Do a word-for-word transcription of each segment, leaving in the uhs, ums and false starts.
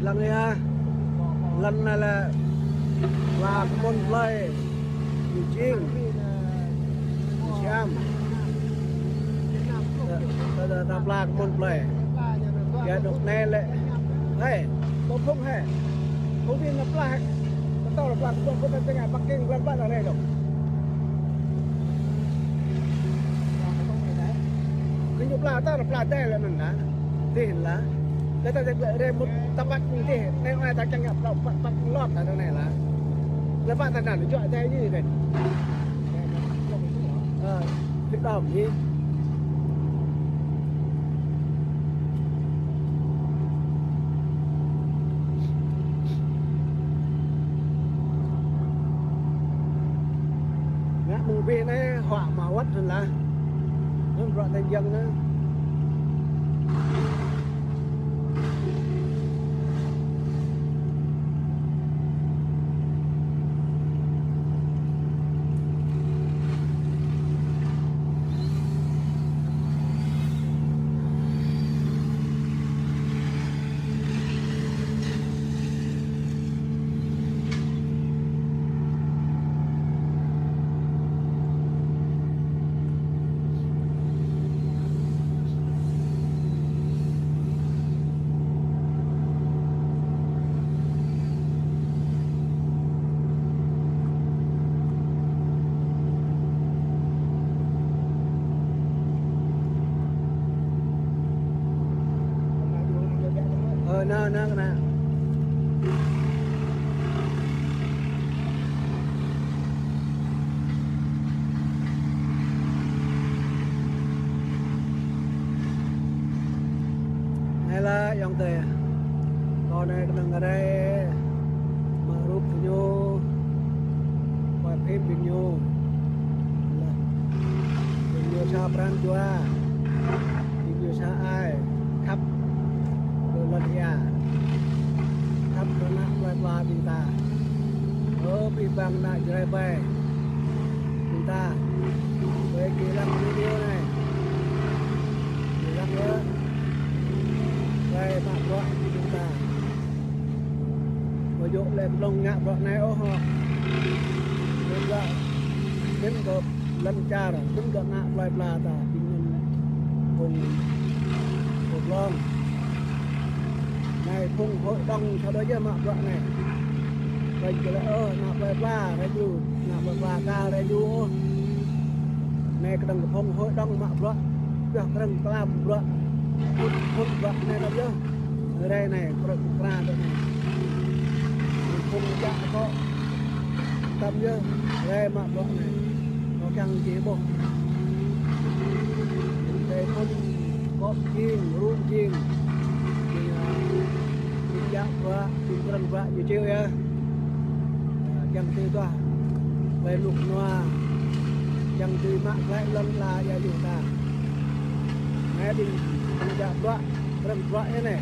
Lăng anai ha. Lăng anai lĕ pla kơ mơ̆n plơi. Ñu jing. Ñu siam. Ta, ta, ta, ta pla kơ mơ̆n plơi. Yua anŭn anai lĕ. Hei, ƀu phung hei. Phung tin anŭn pla hei. Pơtô lĕ pla kơ mơ̆n, kơ ta tơngan parking lăng pla ta rai dong. Kơ ñu pla ta, pla ta lĕ anŭn anai. Tih lah. Lĕ ta jek lĕ rai mŭt tơpăt tih. Anai anai ta kiăng ngă pla păt păt lŏt ta anai lah. Lĕ păt ta anŭn juă ta ñu kơ. Ơ, tih đom ñu. Ngă mơ̆ng bih anai huă mă wơ̆t anŭn lah. Anŭn bruă ta jing anai. Ơ, anai, anai, anai. Anai lah ayŏng adơi. Kâo anai kơnơ̆ng rai mă rup ñu, quay phim ƀing ñu. Lah. Ƀing ñu sa pran jua. Ƀing ñu sa ai. Khăp kơ lŏn ia. Khăp kơ ană plơi pla ƀing ta. Ơ, abih bang ană Jrai ƀai ƀing ta. Ƀai kơ lăng video anai. Kơ lăng yơh. Ƀai mă bruă ƀing ta. Ƀu djơ̆ lĕ blŏng ngă bruă anai ôh hŏ. Lĕ bruă anŭn kơ lŏn čar, anŭn kơ ană plơi pla ta, ƀing anŭn phung, phung blŏng. Anai phung hội đồng sa đôč yơh mă bruă anai. Ƀing kơ lĕ, ơ, ană plơi pla rai djru, ană plơi pla ka rai djru ôh. Anai kơnơ̆ng kơ phung hội đồng mă bruă, pioh krơ̆ng klam bruă, phun, phun bruă anai lăm yơh. Rai anai, krơ̆ng kra tơ anai. Phung jak kơ tăm yơh, rai mă bruă anai. Kâo kiăng či ƀuh. Rai phun kŏ jing, rŭ jing. Jing, a, jing jak bruă, jing krơ̆ng bruă ñu čiu yơh. A, kiăng tui tuah. Rai luk nua. Kiăng tui mă glaĭ lŏn la ia yua ta. Anai ƀing, ƀing jak bruă, krơ̆ng bruă anai.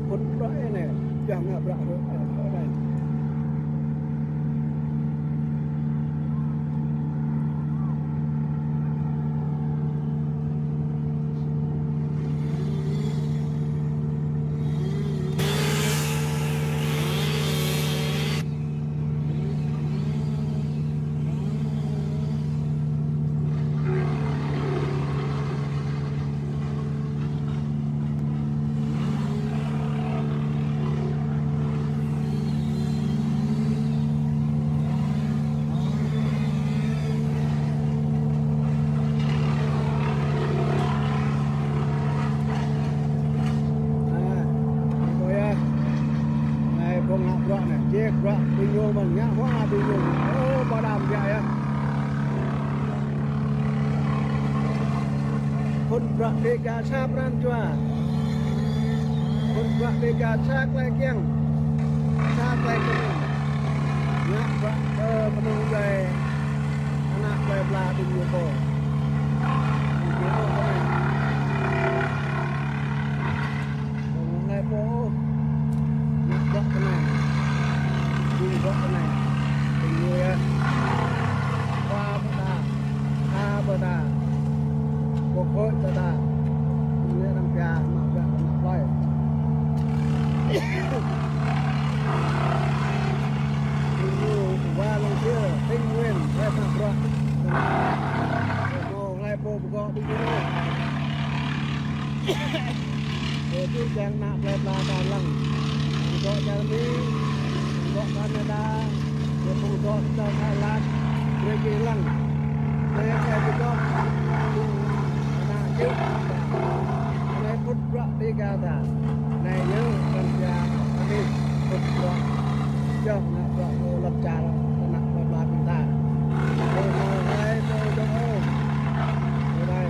Phun bruă anai, kiăng ngă bruă hơ, ơ, hơ anai. Anai, ƀing kâo yơh. Anai, kâo ngă bruă anai. Jek bruă ƀing ñu mơ̆n, ngă hua ƀing ñu. Ơ, ba đam biă yơh. Phun bruă Dega sa pran jua. Phun bruă Dega sa tơlơi kiăng. Sa tơlơi kơnung. Ngă bruă kơ kơnung djuai. Ană plơi pla ƀing ñu pô. Ƀing ñu pô kơnung. Kơnung anai pô. Ngă bruă kơnung. Ƀing bruă kơnung. Ƀing ñu yơh. Khua ƀing ta. Khua ƀing ta. Quốc hội ƀing ta. Ñu anăm pia mă bruă kơnung plơi. Čang ană plơi pla ta lăng. Ƀu dŏ čar Mi, ƀu dŏ Canada, ƀu dŏ čar Thái Lan, brơi kơ lăng. Anai kơ ƀu dŏ, ană čư̆ ta. Anai pŭt bruă Dega ta. Anai yơh, kăn pia anai pŭt bruă. Čang ană bruă kơ lăm čar, ană plơi pla ƀing ta. Kơ hmâo hlơi pô dŏ ôh. Kơ anai.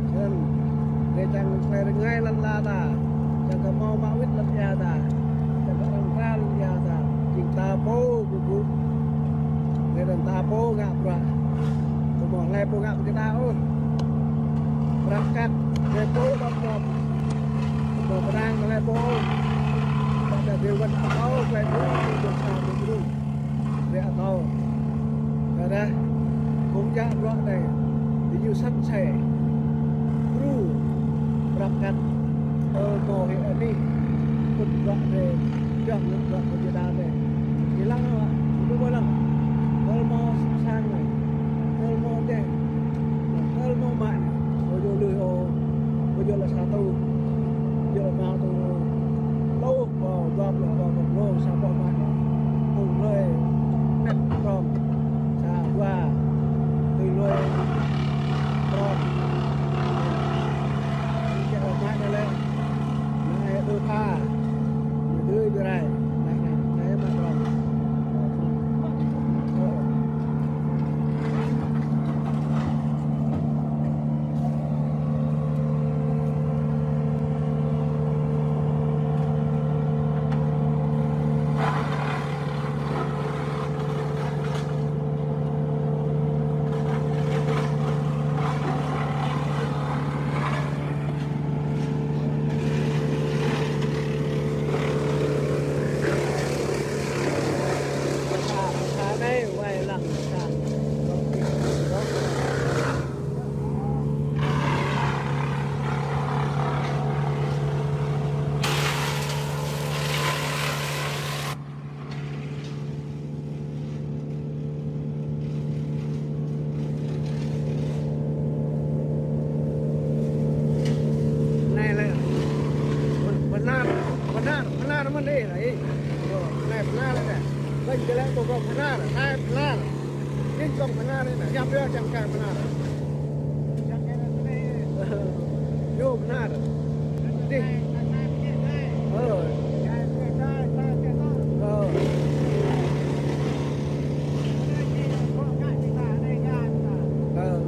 Snăn, drơi čang klei rơngai lăn ala ta, čang kơ hmâo mă wĭt lăn ia ta, čang kơ arăng kra lăn ia ta, jing ta pô gŭ gŭ. Drơi anŭn ta pô ngă bruă. Kơ hmâo hlơi pô ngă ƀơi kơ ta ôh. Prăk kăk, drơi pô ƀơ̆ng ƀơ̆ng. Kơ hmâo pơnăng kơ hlơi pô ôh. Ƀă ta drơi wơ̆t akâo, klei pô, dŏ sa, dŏ djru. Ră anŭn. Kơ dah, kông jak bruă anai, diñu săn sĕ. Gru, prăk kăk, ơ, hmâo hĭ anih, pŭt bruă anai, čang ană bruă kơ jơda anai. Ih lăng hă, ƀu ƀuh lăng. Ơ, hmâo sang anai, ơ, hmâo dêh. Ơ, hmâo mă anai, ƀu djơ̆ lui ôh, ƀu djơ̆ lĕ sa tŭ, ƀu djơ̆ lĕ rơma tŭ. Lu Ơ, dua pluh, dua pluh, sa boh mă. Ƀu lui, mĕt prong. Sa dua, tui lui, prong. Čang mă anai lĕ. Anai ư pha. Anai tui bi rai. Anai, anai, anai mă prong. Ơ. Anai lĕ, Bơnar, Bơnar, Bơnar mơ̆n ih lĕ ih. Ơ, anai Bơnar lĕ anai. Ƀing gơlĕ ƀu gơ̆ Bơnar, anai Bơnar. Ih gơ̆ Bơnar anai, hiăp yơh čang kơ Bơnar. Yơh Bơnar. Dih. Ơ. Ơ. Ơ.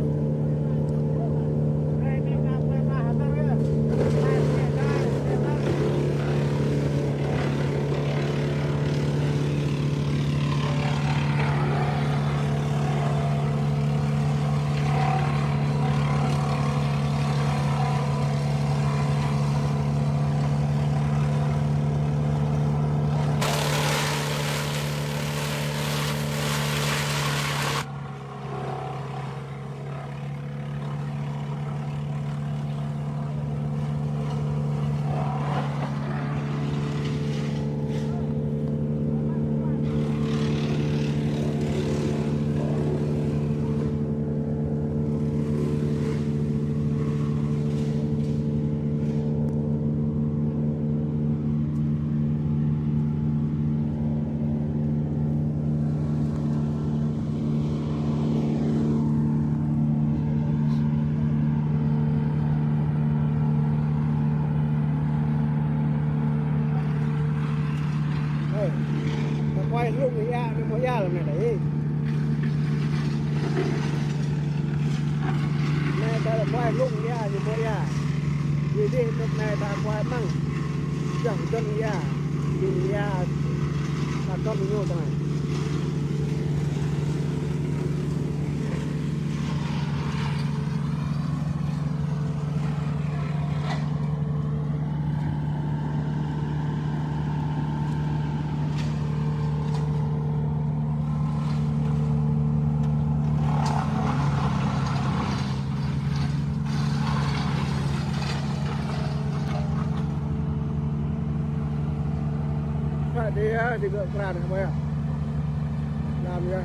Ơ, ta kuai hlung ia, anai hmâo ia lăm anai lĕ. Anai ta kuai hlung ia, anai hmâo ia. Dih dih, anŭn anai ta kuai mơ̆ng. Čang dơ̆ng ia, dơ̆ng ia, ta dơ̆ng ñu tơngan. Kơ dih, dih gơ̆ kran hmâo ia. Lăm ia.